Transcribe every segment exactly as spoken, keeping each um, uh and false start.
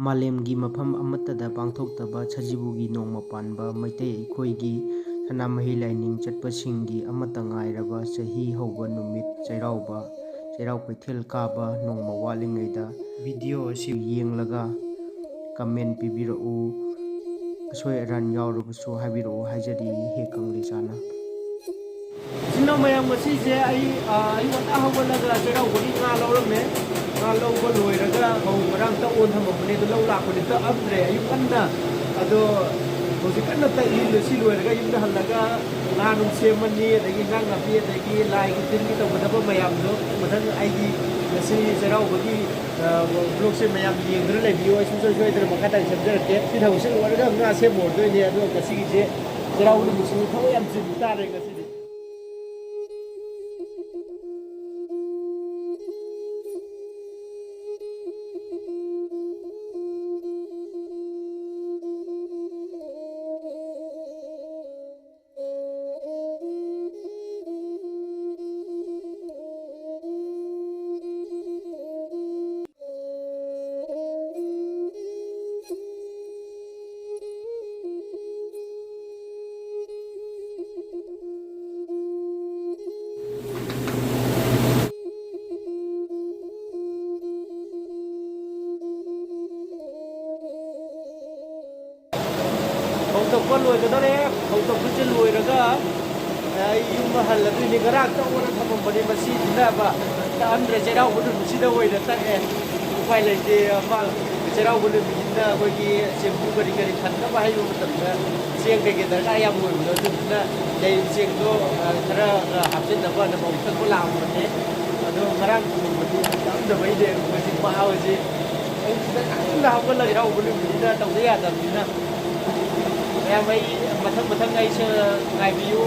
ꯃꯥꯂꯦꯝꯒꯤ ꯃꯐꯝ ꯑꯃꯠꯇꯗ ꯄꯥꯡꯊꯣꯛꯇꯕ ꯁꯖꯤꯕꯨꯒꯤ ꯅꯣꯡꯃ ꯄꯥꯟꯕ ꯃꯩꯇꯩ ꯑꯩꯈꯣꯏꯒꯤ ꯁꯅꯥꯃꯍꯤ ꯂꯥꯏꯅꯤꯡ ꯆꯠꯄꯁꯤꯡꯒꯤ ꯑꯃꯠꯇ ꯉꯥꯏꯔꯕ ꯆꯍꯤ ꯍꯧꯕ ꯅꯨꯃꯤꯠ ꯆꯩꯔꯥꯎꯕ, ꯆꯩꯔꯥꯎ ꯀꯩꯊꯦꯜ ꯀꯥꯕ ꯅꯣꯡꯃ ꯋꯥꯠꯂꯤꯉꯩꯗ video ꯑꯁꯤ ꯌꯦꯡꯂꯒ comment ꯄꯤꯕꯤꯔꯛꯎ꯫ ꯑꯁꯣꯏ ꯑꯔꯥꯟ ꯌꯥꯎꯔꯕꯁꯨ ꯍꯥꯏꯕꯤꯔꯛꯎ ꯍꯥꯏꯖꯔꯤ ꯍꯦ ꯀꯪꯂꯩꯆꯥꯅ꯫ ꯏꯆꯤꯟ ꯏꯅꯥꯎ ꯃꯌꯥꯝ, ꯉꯁꯤꯁꯦ ꯑꯩ, ꯑ, ꯑꯌꯨꯛ ꯉꯟꯇꯥ ꯍꯧꯒꯠꯂꯒ ꯆꯩꯔꯥꯎꯕꯒꯤ ꯉꯥ ꯂꯧꯔꯝꯃꯦ꯫ ꯉꯥ ꯂꯧꯕ ꯂꯣꯏꯔꯒ ꯐꯧ ꯉꯔꯥꯡ ꯇꯛ ꯑꯣꯟ ꯊꯝꯃꯝꯕꯅꯦ, ꯑꯗꯨ ꯂꯧ ꯂꯥꯛꯄꯗꯤ ꯇꯛꯑꯝꯗ꯭ꯔꯦ ꯑꯌꯨꯛ ꯉꯟꯅ꯫ ꯑꯗꯣ ꯍꯧꯖꯤꯛ ꯀꯟꯅ ꯇꯛꯏ꯫ ꯁꯤ ꯂꯣꯏꯔꯒ ꯌꯨꯝꯗ ꯍꯜꯂꯒ ꯉꯥ ꯅꯨꯡ ꯁꯦꯝꯃꯅꯤ, ꯑꯗꯒꯤ ꯏꯟꯖꯥꯡ ꯅꯥꯄꯤ, ꯑꯗꯒꯤ ꯂꯥꯏꯒꯤ ꯇꯤꯟꯒꯤ ꯇꯧꯒꯗꯕ ꯃꯌꯥꯝꯗꯣ ꯃꯊꯪ ꯑꯩꯒꯤ ꯉꯁꯤ ꯆꯩꯔꯥꯎꯕꯒꯤ, ꯑ, vlogꯁꯦ ꯃꯌꯥꯝ ꯌꯦꯡꯗꯨꯅ ꯂꯩꯕꯤꯌꯨ꯫ ꯑꯩ ꯁꯨꯡꯁꯣꯏ ꯁꯣꯏꯗꯅ ꯃꯈꯥ ꯇꯥꯅ ꯁꯦꯝꯖꯔꯛꯀꯦ꯫ ꯁꯤ ꯊꯕꯛꯁꯦ ꯂꯣꯏꯔꯒ ꯉꯥ ꯁꯦꯝꯃꯨꯔꯗꯣꯏꯅꯦ꯫ ꯑꯗꯣ ꯉꯁꯤꯒꯤꯁꯦ ꯆꯩꯔꯥꯎꯕ ꯅꯨꯃꯤꯠꯁꯤꯕꯨ ꯊꯕꯛ ꯌꯥꯝ ꯆꯤꯟꯕ ꯇꯥꯔꯦ ꯉꯁꯤꯗꯤ꯫ ꯐꯧ ꯇꯛꯄ ꯂꯣꯏꯒꯗꯧꯔꯦ꯫ ꯐꯧ ꯇꯛꯄꯁꯦ ꯂꯣꯏꯔꯒ ꯑꯩ ꯌꯨꯝꯗ ꯍꯜꯂꯗꯣꯏꯅꯦ꯫ ꯉꯔꯥꯡ ꯇꯛꯑꯣꯅ ꯊꯝꯃꯝꯕꯅꯦ, ꯃꯁꯤꯁꯤꯅꯕ ꯇꯛꯑꯝꯗ꯭ꯔꯦ꯫ ꯆꯩꯔꯥꯎꯕ ꯅꯨꯃꯤꯠꯁꯤꯗ ꯑꯣꯏꯅ ꯇꯛꯑꯦ꯫ ꯎꯄꯥꯏ ꯂꯩꯇꯦ꯫ ꯑꯃ ꯆꯩꯔꯥꯎꯕ ꯅꯨꯃꯤꯠꯁꯤꯅ ꯑꯩꯈꯣꯏꯒꯤ ꯆꯦꯡꯕꯨ ꯀꯔꯤ ꯀꯔꯤ ꯊꯟꯅꯕ ꯍꯥꯏꯕ ꯃꯇꯝꯗ ꯆꯦꯡ ꯀꯩꯀꯩ ꯗꯔꯀꯥꯔ ꯌꯥꯝ ꯑꯣꯏꯕꯗꯣ, ꯑꯗꯨꯗꯨꯅ ꯂꯩꯔꯤꯕ ꯆꯦꯡꯗꯣ, ꯑ, ꯈꯔ, ꯑ, ꯍꯥꯞꯆꯤꯟꯅꯕ ꯑꯗꯨꯝ ꯐꯧ ꯇꯛꯄ ꯂꯥꯛꯑꯝꯕꯅꯦ꯫ ꯑꯗꯣ ꯉꯔꯥꯡ ꯊꯣꯡꯕꯗꯤ ꯇꯛꯑꯝꯗꯕꯩꯅꯦ ꯍꯧꯖꯤꯛ ꯃꯍꯥꯎꯁꯦ꯫ ꯑꯩ ꯁꯤꯗ ꯀꯟꯅ ꯍꯧꯒꯠꯂꯒ ꯆꯩꯔꯥꯎꯕ ꯅꯨꯃꯤꯠꯅꯤꯅ ꯇꯧꯗ ꯌꯥꯗꯕꯅꯤꯅ꯫ ꯃꯌꯥꯝ ꯑꯩ ꯃꯊꯪ ꯃꯊꯪ ꯑꯩꯁꯨ ꯉꯥꯏꯕꯤꯌꯨ꯫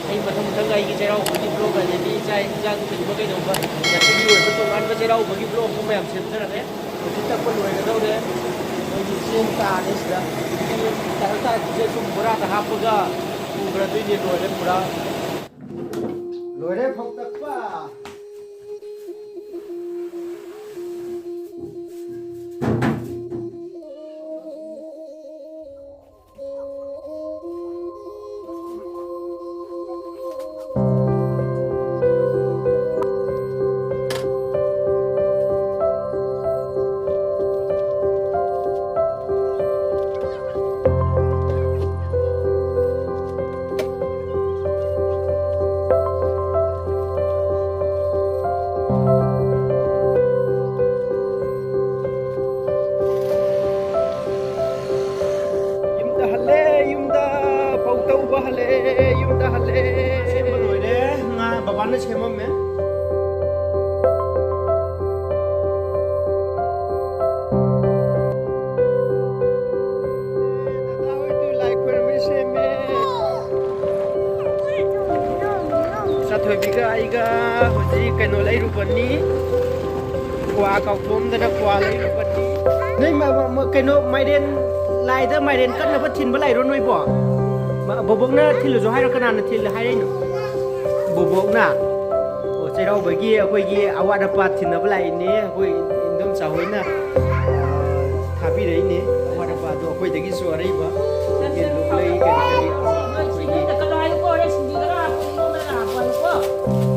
ꯑꯩ ꯃꯊꯪ ꯃꯊꯪ ꯑꯩꯒꯤ ꯆꯩꯔꯥꯎꯕꯒꯤ vlog, ꯑꯗꯩꯗꯤ ꯆꯥꯛ ꯏꯟꯖꯥꯡ ꯊꯤꯟꯕ ꯀꯩꯗꯧꯕ, ꯉꯁꯤꯒꯤ ꯑꯣꯏꯕ ꯇꯣꯉꯥꯟꯕ ꯆꯩꯔꯥꯎꯕꯒꯤ vlog ꯑꯃ ꯃꯌꯥꯝ ꯁꯦꯝꯖꯔꯒꯦ꯫ ꯍꯧꯖꯤꯛ ꯇꯛꯄ ꯂꯣꯏꯒꯗꯧꯔꯦ꯫ ꯑꯩꯈꯣꯏꯒꯤ ꯆꯦꯡ ꯇꯥꯔꯦ ꯁꯤꯗ꯫ ꯇꯥꯔꯛ ꯇꯥꯔꯛꯄꯁꯦ ꯁꯨꯝ ꯕꯣꯔꯥꯗ ꯍꯥꯞꯄꯒ ꯄꯨꯈ꯭ꯔꯗꯣꯏꯅꯦ꯫ ꯂꯣꯏꯔꯦ ꯄꯨꯔꯥ꯫ ꯂꯣꯏꯔꯦ ꯐꯧ ꯇꯛꯄ꯫ ꯁꯦꯝꯃꯝꯃꯦ꯫ ꯗꯗꯥ ꯍꯣꯏꯗꯨ ꯂꯥꯏ ꯈꯣꯏꯔꯝꯕꯩ ꯁꯦꯝꯃꯦ꯫ ꯆꯥꯊꯣꯏꯕꯤꯒ ꯑꯩꯒ ꯍꯧꯖꯤꯛ ꯀꯩꯅꯣ ꯂꯩꯔꯨꯕꯅꯤ꯫ ꯀ꯭ꯋꯥ ꯀꯥꯎꯊꯣꯛꯑꯝꯗꯅ ꯀ꯭ꯋꯥ ꯂꯩꯔꯨꯕꯅꯤ꯫ ꯅꯣꯏ ꯃ-, ꯃ-, ꯃ-, ꯀꯩꯅꯣ ꯃꯥꯏꯔꯦꯟ ꯂꯥꯏꯗ ꯃꯥꯏꯔꯦꯟ ꯀꯠꯅꯕ ꯊꯤꯟꯕ ꯂꯥꯛꯏꯔꯣ ꯅꯣꯏꯕꯣ? ꯃ-, ꯕꯣꯕꯣꯛꯅ ꯊꯤꯜꯂꯨꯁꯨ ꯍꯥꯏꯔꯣ? ꯀꯅꯥꯅ ꯊꯤꯜꯂꯦ ꯍꯥꯏꯔꯛꯏꯅꯣ? ꯕꯣꯕꯣꯛꯅ꯫ ꯑꯣ, ꯆꯩꯔꯥꯎꯕꯒꯤ ꯑꯩꯈꯣꯏꯒꯤ ꯑꯋꯥꯠ ꯑꯄꯥ ꯊꯤꯟꯅꯕ ꯂꯥꯛꯏꯅꯦ꯫ ꯑꯩꯈꯣꯏ ꯏꯟꯗꯣꯝꯆꯥ ꯍꯣꯏꯅ, ꯑ, ꯊꯥꯕꯤꯔꯛꯏꯅꯦ꯫ ꯑꯋꯥꯠ ꯑꯄꯥꯗꯣ ꯑꯩꯈꯣꯏꯗꯒꯤꯁꯨ ꯑꯔꯩꯕ ꯌꯦꯟ ꯂꯣꯛꯂꯩ ꯀꯔꯤ ꯀꯔꯤ ꯑꯩꯈꯣꯏꯒꯤ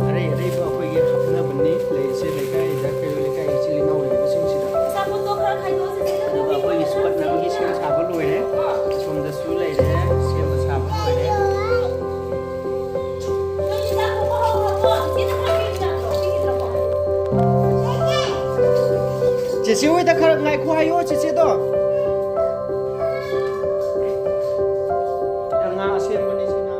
ꯑꯔꯩ ꯑꯔꯩꯕ ꯑꯩꯈꯣꯏꯒꯤ ꯍꯥꯞꯅꯕꯅꯤ꯫ ꯂꯩꯔꯤꯁꯦ ꯂꯩꯀꯥꯏꯗ, ꯀꯩꯔꯣꯏ ꯂꯩꯀꯥꯏ ꯏꯆꯤꯜ ꯏꯅꯥꯎ ꯂꯩꯔꯤꯕꯁꯤꯡꯁꯤꯗ꯫ ꯑꯗꯨꯒ ꯑꯩꯈꯣꯏꯒꯤ ꯁꯨꯀꯠꯅꯕꯒꯤ ꯁꯦꯝ ꯁꯥꯕ ꯂꯣꯏꯔꯦ꯫ ꯑꯁꯣꯝꯗꯁꯨ ꯂꯩꯔꯦ, ꯁꯦꯝꯕ ꯁꯥꯕ ꯂꯣꯏꯔꯦ꯫ ꯆꯦꯆꯦ ꯍꯣꯏꯗ ꯈꯔ ꯉꯥꯏꯈꯣ ꯍꯥꯏꯌꯣ, ꯆꯦꯆꯦꯗꯣ꯫ ꯉꯥ ꯑꯁꯦꯝꯕꯅꯤ ꯁꯤꯅ꯫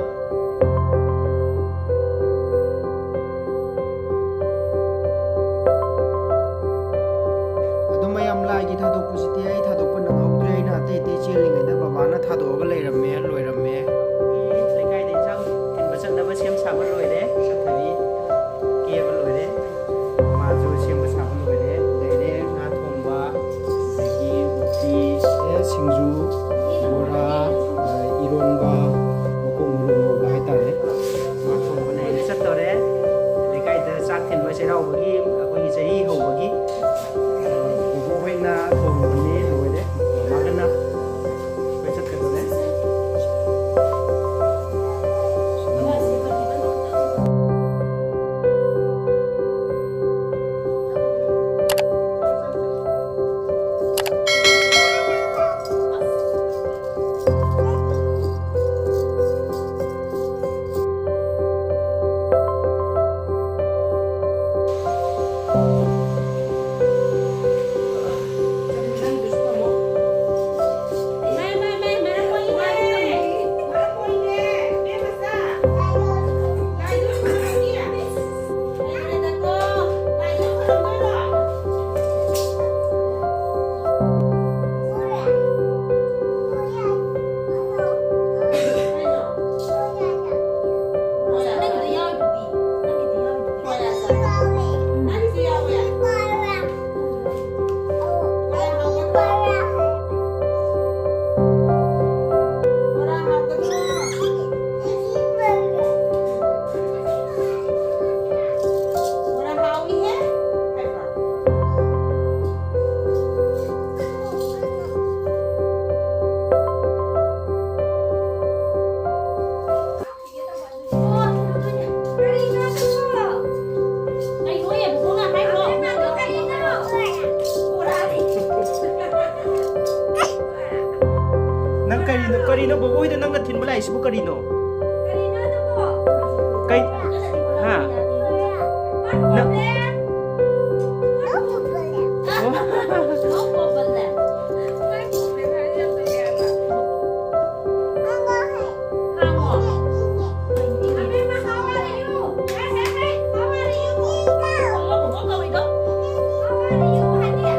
ꯑꯗꯣ ꯃꯌꯥꯝ, ꯂꯥꯏꯒꯤ ꯊꯥꯗꯣꯛꯄꯁꯤꯗꯤ ꯑꯩ ꯊꯥꯗꯣꯛꯄ ꯅꯪꯍꯧꯗ꯭ꯔꯦ꯫ ꯑꯩꯅ ꯑꯇꯩ ꯑꯇꯩ ꯆꯦꯜꯂꯤꯉꯩꯗ ꯕꯕꯥꯅ ꯊꯥꯗꯣꯛꯑꯒ ꯂꯩꯔꯝꯃꯦ, ꯂꯣꯏꯔꯝꯃꯦ꯫ ꯂꯩꯀꯥꯏꯗ ꯏꯟꯁꯥꯡ ꯊꯤꯟꯕ ꯆꯠꯅꯕ ꯁꯦꯝ ꯁꯥꯕ ꯂꯣꯏꯔꯦ꯫ ꯁꯥꯊꯕꯤ ꯀꯦꯕ ꯂꯣꯏꯔꯦ꯫ ꯃꯥꯁꯨ ꯁꯦꯝꯕ ꯁꯥꯕ ꯂꯣꯏꯔꯦ꯫ ꯂꯩꯔꯦ ꯉꯥ ꯊꯣꯡꯕ, ꯑꯗꯒꯤ ꯎꯇꯤ, ꯑꯦ, ꯁꯤꯡꯖꯨ, ꯕꯣꯔꯥ, ꯑ, ꯏꯔꯣꯟꯕ, ꯃꯀꯣꯛ ꯃꯔꯨ ꯉꯧꯕ ꯍꯥꯏꯇꯥꯔꯦ꯫ ꯉꯥ ꯊꯣꯡꯕ ꯂꯩꯔꯦ꯫ ꯆꯠꯇꯣꯔꯦ꯫ ꯂꯩꯀꯥꯏꯗ ꯆꯥꯛ ꯊꯤꯟꯕ ꯆꯩꯔꯥꯎꯕꯒꯤ, ꯑꯩꯈꯣꯏꯒꯤ ꯆꯍꯤ ꯍꯧꯕꯒꯤ, ꯑ, ꯕꯣꯕꯣꯛ ꯍꯣꯏꯅ ꯊꯣꯡꯕꯅꯤ, ꯂꯣꯏꯔꯦ꯫ ꯃꯃꯥꯒꯅ ꯑꯩꯈꯣꯏ ꯆꯠꯀꯗꯣꯔꯦ꯫ ꯀꯩꯅꯣ ꯕꯣꯕꯣ ꯍꯣꯏꯗ ꯅꯪꯅ ꯊꯤꯟꯕ ꯂꯥꯛꯏꯁꯤꯕꯨ ꯀꯔꯤꯅꯣ? ꯀꯔꯤꯅꯣ ꯑꯗꯨꯕꯣ? ꯀꯩ? ꯍꯥ? No problem. No problem. No problem. ꯍꯥꯡꯉꯣ꯫ ꯑꯕꯦꯝꯃ, how are you? Hey, hey, hey, how are you? ꯀꯧꯔꯤꯗꯣ? How are you ꯍꯥꯏꯗꯤ?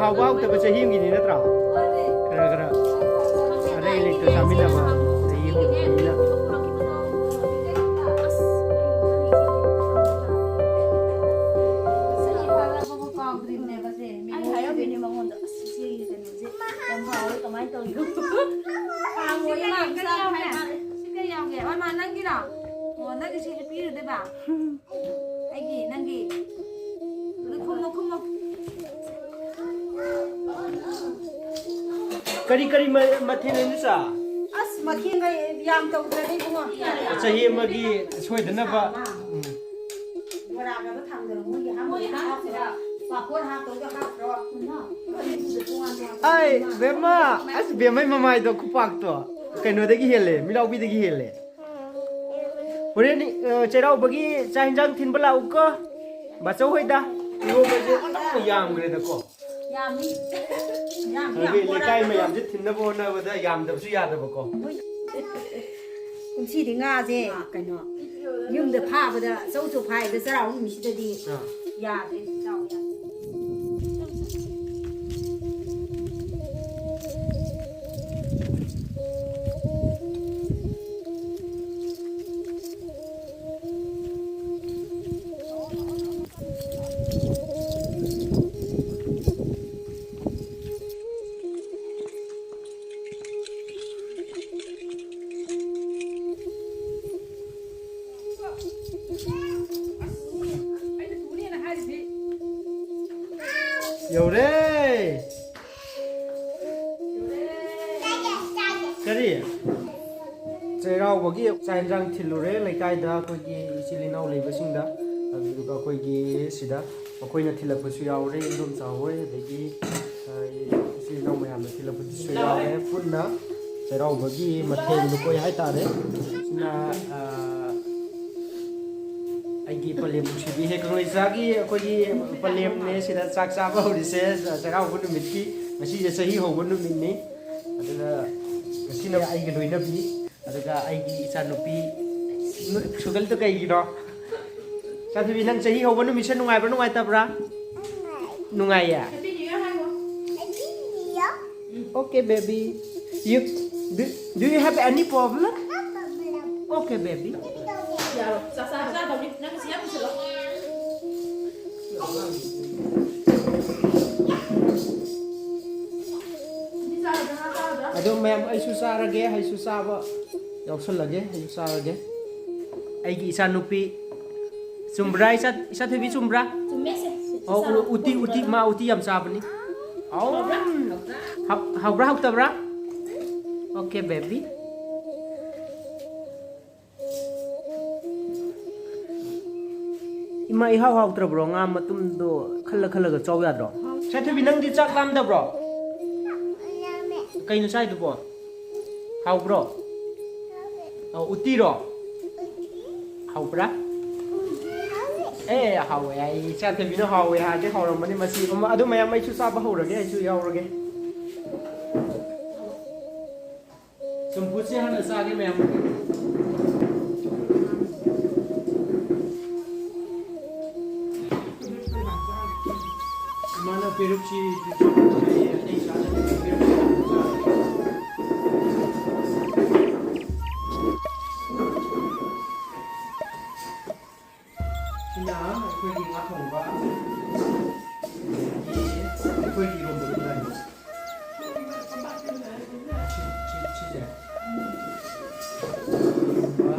ꯍꯥꯎꯕ ꯍꯥꯎꯇꯕ ꯆꯍꯤ ꯑꯃꯒꯤꯅꯤ ꯅꯠꯇ꯭ꯔꯥ? ꯈꯔ ꯈꯔ ꯑꯔꯩ ꯂꯩꯇ ꯆꯥꯃꯤꯟꯅꯕ ꯆꯍꯤ ꯍꯧꯔꯛꯄꯅꯤꯅ꯫ ꯑꯩ ꯍꯥꯏꯔꯝꯃꯤꯅꯦ ꯃꯉꯣꯟꯗ, "ꯑꯁ, ꯏꯆꯦꯒꯤ ꯀꯩꯅꯣꯁꯦ ꯌꯥꯝ ꯍꯥꯎꯋꯦ, ꯀꯃꯥꯏꯅ ꯇꯧꯔꯤꯅꯣ?" ꯍꯥꯡꯉꯣꯏ, ꯁꯤ ꯀꯩ ꯌꯥꯎꯒꯦ? ꯁꯤ ꯀꯩ ꯌꯥꯎꯒꯦ? ꯑꯣ, ꯃꯥ ꯅꯪꯒꯤꯔꯣ? ꯑꯣ, ꯅꯪꯒꯤ ꯁꯤꯁꯦ ꯄꯤꯔꯨꯗꯣꯏꯕ? ꯑꯩꯒꯤ, ꯅꯪꯒꯤ꯫ ꯑꯗꯨ ꯈꯨꯝꯃꯣ, ꯈꯨꯝꯃꯣ꯫ ꯀꯔꯤ ꯀꯔꯤ ꯃ-, ꯃꯊꯦꯜ ꯑꯣꯏꯅ ꯆꯥ? ꯑꯁ, ꯃꯊꯦꯜꯒ ꯌꯥꯝ ꯇꯧꯗ꯭ꯔꯦꯗ, ꯏꯕꯨꯡꯉꯣ꯫ ꯆꯍꯤ ꯑꯃꯒꯤ ꯁꯣꯏꯗꯅꯕ꯫ ꯎꯝ꯫ ꯕꯣꯔꯥꯒꯗꯣ ꯊꯥꯡꯗꯔꯣ, ꯃꯣꯏꯒꯤ ꯍꯥꯞꯄꯗꯣ ꯍꯥꯞꯇ꯭ꯔꯣ? ꯄꯥꯐꯣꯔ ꯍꯥꯞꯇꯧꯗꯣ ꯍꯥꯞꯇ꯭ꯔꯣ? ꯑꯩ, ꯕꯦꯝꯃ, ꯑꯁ, ꯕꯦꯝꯃꯩ ꯃꯃꯥꯏꯗꯣ, ꯈꯨꯄꯥꯛꯇꯣ ꯀꯩꯅꯣꯗꯒꯤ ꯍꯦꯜꯂꯦ, ꯃꯤꯂꯥꯎꯕꯤꯗꯒꯤ ꯍꯦꯜꯂꯦ꯫ ꯍꯣꯔꯦꯟ, ꯑ, ꯆꯩꯔꯥꯎꯕꯒꯤ ꯆꯥꯛ ꯍꯦꯟꯖꯥꯡ ꯊꯤꯟꯕ ꯂꯥꯛꯎꯀꯣ, ꯕꯥꯆꯧ ꯍꯣꯏꯗ꯫ ꯏꯔꯣꯝꯕꯁꯦ ꯑꯣꯟꯊꯣꯛꯅ ꯌꯥꯝꯈ꯭ꯔꯦꯗꯀꯣ꯫ ꯌꯥꯝꯃꯤ꯫ ꯌꯥꯝ, ꯌꯥꯝ ꯑꯗꯨꯒꯤ ꯂꯩꯀꯥꯏ ꯕꯣꯔꯥꯗꯣ꯫ ꯃꯌꯥꯝꯁꯦ ꯊꯤꯟꯅꯕ ꯍꯣꯠꯅꯕꯗ ꯌꯥꯝꯗꯕꯁꯨ ꯌꯥꯗꯕꯀꯣ꯫ ꯀꯨꯝꯁꯤꯗꯤ ꯉꯥꯁꯦ, ꯀꯩꯅꯣ, ꯌꯨꯝꯗ ꯐꯥꯕꯗ ꯆꯧ ꯆꯧ ꯐꯥꯏꯗ, ꯆꯩꯔꯥꯎꯕ ꯅꯨꯃꯤꯠꯁꯤꯗꯗꯤ ꯑꯥ꯫ ꯌꯥꯗ꯭ꯔꯦ, ꯆꯥꯎ ꯌꯥꯗ꯭ꯔꯦ꯫ ꯌꯧꯔꯦ꯫ ꯀꯔꯤ? ꯆꯩꯔꯥꯎꯕꯒꯤ ꯆꯥꯛ ꯍꯦꯟꯖꯥꯡ ꯊꯤꯜꯂꯨꯔꯦ ꯂꯩꯀꯥꯏꯗ, ꯑꯩꯈꯣꯏꯒꯤ ꯏꯆꯤꯜ ꯏꯅꯥꯎ ꯂꯩꯕꯁꯤꯡꯗ꯫ ꯑꯗꯨꯗꯨꯒ ꯑꯩꯈꯣꯏꯒꯤ ꯁꯤꯗ ꯃꯈꯣꯏꯅ ꯊꯤꯜꯂꯛꯄꯁꯨ ꯌꯥꯎꯔꯦ, ꯏꯗꯣꯝꯆꯥ ꯍꯣꯏ, ꯑꯗꯒꯤ, ꯑ, ꯏꯆꯤꯜ ꯏꯅꯥꯎ ꯃꯌꯥꯝꯅ ꯊꯤꯜꯂꯛꯄꯗꯨꯁꯨ ꯌꯥꯎꯔꯦ꯫ ꯄꯨꯟꯅ ꯆꯩꯔꯥꯎꯕꯒꯤ ꯃꯊꯦꯜ ꯂꯨꯀꯣꯏ ꯍꯥꯏꯇꯥꯔꯦ꯫ ꯁꯤꯅ, ꯑ, ꯑꯩꯒꯤ ꯄꯂꯦꯝ ꯅꯨꯡꯁꯤꯕꯤ, ꯍꯦꯛ ꯀꯪꯂꯩꯆꯥꯒꯤ ꯑꯩꯈꯣꯏꯒꯤ ꯄꯂꯦꯝꯅꯦ꯫ ꯁꯤꯗ ꯆꯥꯛ ꯆꯥꯕ ꯍꯧꯔꯤꯁꯦ, ꯆ-, ꯆꯩꯔꯥꯎꯕ ꯅꯨꯃꯤꯠꯀꯤ꯫ ꯉꯁꯤꯁꯦ ꯆꯍꯤ ꯍꯧꯕ ꯅꯨꯃꯤꯠꯅꯤ꯫ ꯑꯗꯨꯅ ꯉꯁꯤꯅ ꯑꯩꯒꯤ ꯂꯣꯏꯅꯕꯤ, ꯑꯗꯨꯒ ꯑꯩꯒꯤ ꯏꯆꯥꯅꯨꯄꯤ꯫ ꯁꯨꯒꯜꯗꯣ ꯀꯩꯒꯤꯅꯣ? ꯆꯥꯟꯊꯣꯏꯕꯤ, ꯅꯪ ꯆꯍꯤ ꯍꯧꯕ ꯅꯨꯃꯤꯠꯁꯦ ꯅꯨꯡꯉꯥꯏꯕ꯭ꯔꯥ, ꯅꯨꯡꯉꯥꯏꯇꯕ꯭ꯔꯥ? ꯅꯨꯡꯉꯥꯏꯌꯦ? Okay, baby. You do, do you have any problem? Okay, baby. ꯑꯗꯣ ꯃꯌꯥꯝ, ꯑꯩꯁꯨ ꯆꯥꯔꯒꯦ, ꯑꯩꯁꯨ ꯆꯥꯕ ꯌꯥꯎꯁꯜꯂꯒꯦ, ꯑꯩꯁꯨ ꯆꯥꯔꯒꯦ꯫ ꯑꯩꯒꯤ ꯏꯆꯥꯅꯨꯄꯤ, ꯆꯨꯝꯕ꯭ꯔꯥ, ꯏꯆꯥ, ꯏꯆꯥ ꯊꯣꯏꯕꯤ, ꯆꯨꯝꯕ꯭ꯔꯥ? ꯆꯨꯝꯃꯦ, ꯁꯦ꯫ ꯑꯣ, ꯎ-, ꯎꯇꯤ, ꯎꯇꯤ, ꯃꯥ ꯎꯇꯤ ꯌꯥꯝ ꯆꯥꯕꯅꯤ꯫ ꯑꯧ꯫ ꯍꯥꯎꯕ꯭ꯔꯥ? ꯍꯥꯎ-, ꯍꯥꯎꯕ꯭ꯔꯥ, ꯍꯥꯎꯇꯕ꯭ꯔꯥ? Okay, baby. ꯏꯃꯥ, ꯏꯍꯥꯎ ꯍꯥꯎꯇ꯭ꯔꯕ꯭ꯔꯣ? ꯉꯥ ꯃꯇꯨꯝꯗꯣ ꯈꯜꯂ ꯈꯜꯂꯒ ꯆꯥꯎ ꯌꯥꯗ꯭ꯔꯣ? ꯏꯆꯥ ꯊꯣꯏꯕꯤ, ꯅꯪꯗꯤ ꯆꯥꯛ ꯂꯥꯝꯗꯕ꯭ꯔꯣ? ꯀꯩꯅꯣ ꯆꯥꯏꯗꯨꯕꯣ? ꯍꯥꯎꯕ꯭ꯔꯣ? ꯑ, ꯎꯇꯤꯔꯣ? ꯍꯥꯎꯕ꯭ꯔꯥ? ꯑꯦ, ꯍꯥꯎꯋꯦ ꯍꯥꯏ꯫ ꯏꯆꯥ ꯊꯣꯏꯕꯤꯅ ꯍꯥꯎꯋꯦ ꯍꯥꯏꯔꯗꯤ ꯍꯥꯎꯔꯝꯃꯅꯤ ꯃꯁꯤ꯫ ꯑꯃ, ꯑꯗꯨ ꯃꯌꯥꯝ ꯑꯩꯁꯨ ꯆꯥꯕ ꯍꯧꯔꯒꯦ, ꯑꯩꯁꯨ ꯌꯥꯎꯔꯒꯦ꯫ ꯆꯝꯐꯨꯠꯁꯦ ꯍꯥꯟꯅ ꯆꯥꯒꯦ ꯃꯌꯥꯝ꯫ ꯏꯃꯥꯅ ꯄꯦꯔꯨꯛꯁꯤ ꯑꯇꯩ ꯆꯥꯗꯕꯤꯗ ꯄꯦꯔꯨꯛꯁꯤ ꯍꯥꯟꯅ ꯆꯥꯔꯦ꯫ ꯁꯤꯅ ꯑꯩꯈꯣꯏꯒꯤ ꯉꯥ ꯊꯣꯡꯕ, ꯑꯗꯒꯤ ꯑꯩꯈꯣꯏꯒꯤ ꯏꯔꯣꯝꯕꯗꯨ ꯂꯩꯔꯦ꯫ ꯁꯤ, ꯁꯤ, ꯁꯤꯁꯦ꯫ ꯏꯔꯣꯝꯕ꯫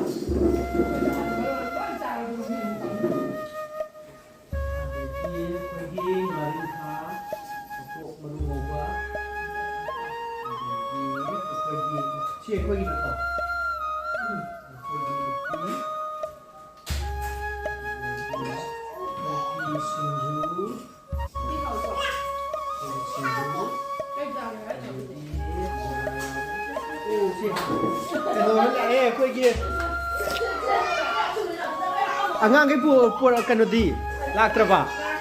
ꯑꯗꯒꯤ ꯑꯩꯈꯣꯏꯒꯤ ꯉꯥꯔꯤꯡꯈꯥ, ꯃꯀꯣꯛ ꯃꯔꯨ ꯉꯧꯕ, ꯑꯗꯒꯤ ꯑꯩꯈꯣꯏꯒꯤ, ꯁꯤ ꯑꯩꯈꯣꯏꯒꯤ ꯅꯠꯇ꯭ꯔꯣ? ꯎꯝ, ꯑꯩꯈꯣꯏꯒꯤ ꯎꯇꯤ, ꯑꯗꯒꯤ ꯑꯩꯈꯣꯏꯒꯤ ꯁꯤꯡꯖꯨ, ꯑꯩꯈꯣꯏꯒꯤ ꯁꯤꯡꯖꯨ, ꯑꯗꯒꯤ ꯕꯣꯔꯥ ꯌꯥꯎꯔꯦ꯫ ꯑꯣ, ꯁꯤ ꯀꯩꯅꯣ ꯂꯥꯛꯑꯦ ꯑꯩꯈꯣꯏꯒꯤ꯫ ꯑꯉꯥꯡꯈꯩ ꯄꯨ-, ꯄꯨꯔ-, ꯀꯩꯅꯣꯗꯤ ꯂꯥꯛꯇ꯭ꯔꯕ?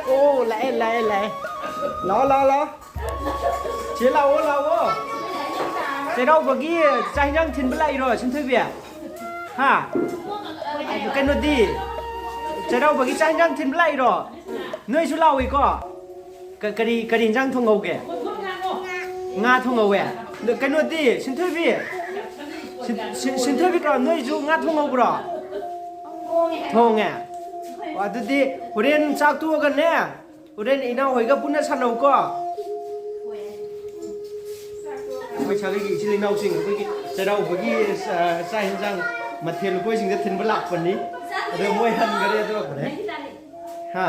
ꯑꯣ, ꯂꯥꯛꯑꯦ, ꯂꯥꯛꯑꯦ, ꯂꯥꯛꯑꯦ꯫ ꯂꯥꯛꯑꯣ, ꯂꯥꯛꯑꯣ, ꯂꯥꯛꯑꯣ꯫ ꯆꯦ, ꯂꯥꯛꯑꯣ, ꯂꯥꯛꯑꯣ꯫ ꯆꯩꯔꯥꯎꯕꯒꯤ ꯆꯥꯛ ꯍꯤꯟꯖꯥꯡ ꯊꯤꯟꯕ ꯂꯥꯛꯏꯔꯣ, ꯁꯤꯟꯊꯣꯏꯕꯤ? ꯍꯥ? ꯀꯩꯅꯣꯗꯤ, ꯆꯩꯔꯥꯎꯕꯒꯤ ꯆꯥꯛ ꯍꯤꯟꯖꯥꯡ ꯊꯤꯟꯕ ꯂꯥꯛꯏꯔꯣ? ꯅꯣꯏꯁꯨ ꯂꯥꯛꯎꯏꯀꯣ? ꯀ-, ꯀꯔꯤ, ꯀꯔꯤ ꯍꯤꯟꯖꯥꯡ ꯊꯣꯡꯍꯧꯒꯦ? ꯉꯥ ꯊꯣꯡꯍꯧꯋꯦ꯫ ꯑꯗꯣ ꯀꯩꯅꯣꯗꯤ, ꯁꯤꯟꯊꯣꯏꯕꯤ? ꯁꯤꯟ-, ꯁꯤꯟ-, ꯁꯤꯟꯊꯣꯏꯕꯤꯔꯣ? ꯅꯣꯏꯁꯨ ꯉꯥ ꯊꯣꯡꯍꯧꯕ꯭ꯔꯣ? ꯊꯣꯡꯉꯦ꯫ ꯑꯣ, ꯑꯗꯨꯗꯤ ꯍꯣꯔꯦꯟ ꯆꯥꯛ ꯇꯣꯛꯑꯒꯅꯦ, ꯍꯣꯔꯦꯟ ꯏꯅꯥꯎ ꯍꯣꯏꯒ ꯄꯨꯟꯅ ꯁꯥꯟꯅꯧꯀꯣ꯫ ꯑꯩꯈꯣꯏ ꯁꯥꯒꯩꯒꯤ ꯏꯆꯤꯜ ꯏꯅꯥꯎꯁꯤꯡ ꯑꯩꯈꯣꯏꯒꯤ ꯆꯩꯔꯥꯎꯕꯒꯤ, ꯑ, ꯆꯥꯛ ꯌꯦꯟꯁꯥꯡ ꯃꯊꯦꯜ ꯂꯨꯀꯣꯏꯁꯤꯡꯗ ꯊꯤꯟꯕ ꯂꯥꯛꯄꯅꯤ꯫ ꯑꯗꯣ ꯃꯣꯏ ꯍꯟꯈꯔꯦ, ꯑꯗꯣ ꯍꯥ?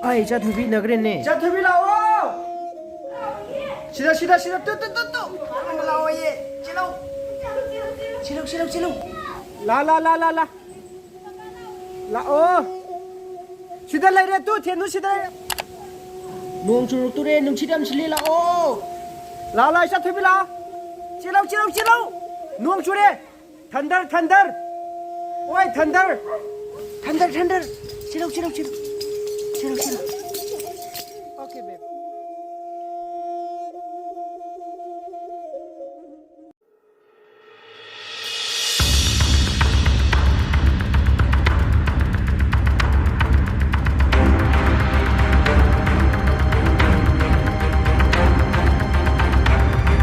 ꯑꯩ ꯏꯆꯥ ꯊꯣꯏꯕꯤ ꯏꯟꯅꯈ꯭ꯔꯦꯅꯦ꯫ ꯏꯆꯥ ꯊꯣꯏꯕꯤ ꯂꯥꯛꯑꯣ! ꯁꯤꯗ, ꯁꯤꯗ, ꯁꯤꯗ, ꯇꯨ, ꯇꯨ, ꯇꯨ, ꯇꯨ! ꯂꯥꯛꯑꯣꯌꯦ! ꯆꯦꯜꯂꯧ! ꯆꯦꯜꯂꯧ, ꯆꯦꯜꯂꯧ, ꯆꯦꯜꯂꯧ! ꯂꯥ, ꯂꯥ, ꯂꯥ, ꯂꯥ, ꯂꯥ! ꯂꯥꯛꯑꯣ! ꯁꯤꯗ ꯂꯩꯔꯦ, ꯇꯨ, ꯊꯦꯟꯗꯨ ꯁꯤꯗ ꯂꯩꯔꯦ꯫ ꯅꯣꯡ ꯆꯨꯔꯛꯇꯣꯔꯦ, ꯅꯨꯡꯁꯤꯠ ꯌꯥꯝ ꯁꯤꯠꯂꯤ, ꯂꯥꯛꯑꯣ! ꯂꯥꯛꯑꯣ, ꯂꯥꯛꯑꯣ, ꯏꯆꯥ ꯊꯣꯏꯕꯤ, ꯂꯥꯛꯑꯣ! ꯆꯦꯜꯂꯧ, ꯆꯦꯜꯂꯧ, ꯆꯦꯜꯂꯧ! ꯅꯣꯡ ꯆꯨꯔꯦ! ꯊꯟꯗꯔ, ꯊꯟꯗꯔ! ꯑꯣꯏ, ꯊꯟꯗꯔ! ꯊꯟꯗꯔ, ꯊꯟꯗꯔ! ꯆꯦꯜꯂꯧ, ꯆꯦꯜꯂꯧ, ꯆꯦꯜꯂꯧ! ꯆꯦꯜꯂꯧ, ꯆꯦꯜꯂꯧ!